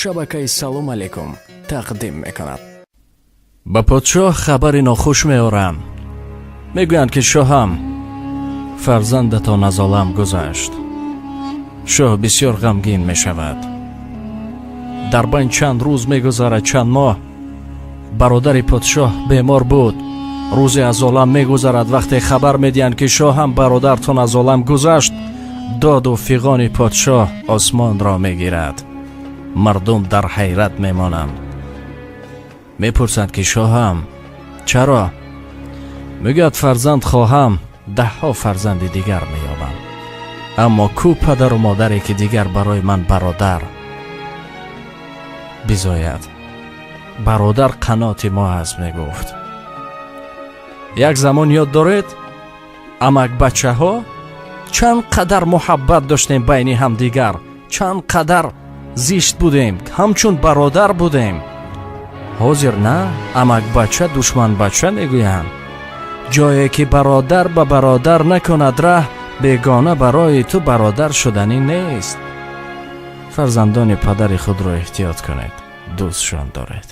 Шабакаи «Салом алейкум» тақдим мекунад. Ба подшоҳ хабари нохуш меоранд. Мегӯянд, ки шоҳам, фарзандатон аз олам гузашт. Шоҳ бисёр ғамгин мешавад. Дар байн чанд рӯз мегузарад, чанд моҳ. Бародари подшоҳ бемор буд. Рӯзе аз олам мегузарад. Вақте хабар медиҳанд, ки шоҳам, бародартон аз олам гузашт, доду фиғони подшоҳ осмонро мегирад. Мардум дар ҳайрат мемонанд. Мепурсанд, ки шоҳам, чаро? Мегӯяд: «Фарзанд хоҳам, даҳҳо фарзанди дигар меёбам, аммо кӯ падару модаре, ки дигар барои ман бародар бизояд? Бародар қаноти мо аст», мегуфт. Як замон ёд доред, амакбачаҳо чанд қадар муҳаббат доштем байни ҳамдигар, чанд қадар зишт будем, ҳамчун бародар будем. Ҳозир на амакбача, душманбача мегӯянд. Ҷое ки бародар ба бародар накунад раҳ, бегона барои ту бародар шуданӣ нест. Фарзандони падари худро эҳтиёт кунед, дӯстшон доред.